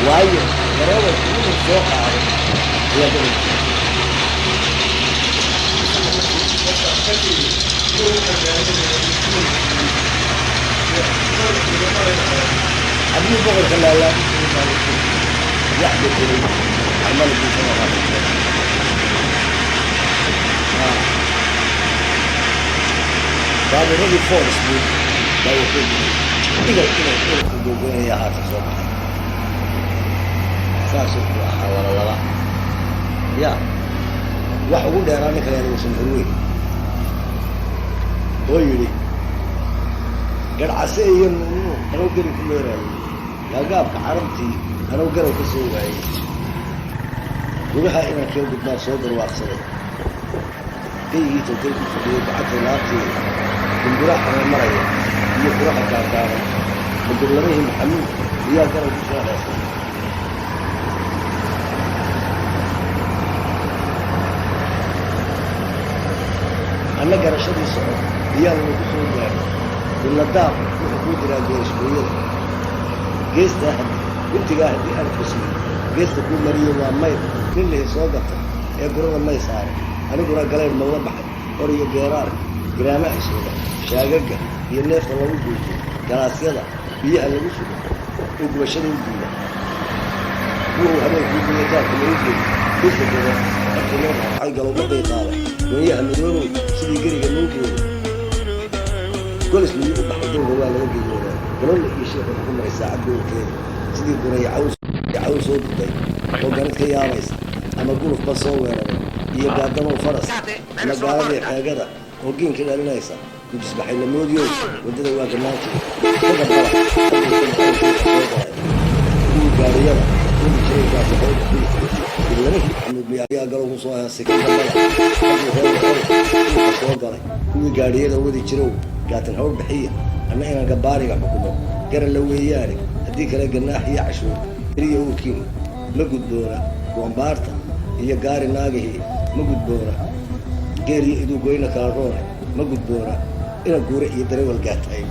Waayo, dareewalku wuxuu soo qaaday ayaa gobolka. Haddii boqorka laalaabin jiray maalintii wax bedelay armada guusana raacay. Baabuuradii Ford Speed baa wuxuu yiri igal inay dhulka gogoynaya haatan soo baxay. Saasuu ku ahaa laba laba ya wax ugu dheeraa ninka la yidhahdo Samxurweyn oo yidhi garhcase iyo nuunu anuu geli ku meeraayey, gaagaabka carabtii anuu garow ka soo waayey, gudaha inaan kee gudbaan soo garwaaqsaday, geygii tolkay ku fadhiyay gacantay laabtii gumburaha anoo maraya iyo kuraha gaagaaban, mugurlamihii Maxamuud iyaa garow ku soo heesay. Anna garashadii socod iyaa lagu soo gaadhay. Biladaaq wuxuu kuu diraa geerishbooyada geestaa, guntigaa haddii aan tusmin geesta kuu mariyo waa mayr nin lihi soo gatay ee gurada may saaray. Aniguna galayn mawla baxay hor iyo geeraarka giraamaha isooga shaagaga iyo neefta lagu guuto, galaasyada biyaha lagu sugo oo gubashada u diida, kuwa habeenkii guyataarka lagu geeyo dhirta gobo markii loo raacay galowga qiiqaaba goonyaha madoobow sidii geriga nuugeeda golis miyuu u baxay dowga waa laga geeyoodaa. Galolla iyo sheekh wuxuu ku maray saacad gobolkeeda sidii guraya caws caws soo duday oo ganad ka yaabaysa ama gulufba soo weeraray iyo gaadanow faras ama gaaladii xeegada oo giinka dhalinaysa gujisbaxay lamoodiyow waddada waa gannaan jiray kaga bala soo galay kuwii gaariyada wadi jiray gaasixooda gurlamihii Maxamuud miyaa galow ku soo heesay ka gambada hadduu reer dhulka soo galay kuwii gaadhiyada wadi jirow gaatan hawl bixiya. Anna inaan gabaariga xukumo garan la weeyaane, haddii kale ganaax iyo cashuur keliya uurkiinu ma gudboona, goombaarta iyo gaari naagihii ma gudboona, geel iyo iduu goyna kala roone ma gudboona, ina guure iyo darawal gaataay.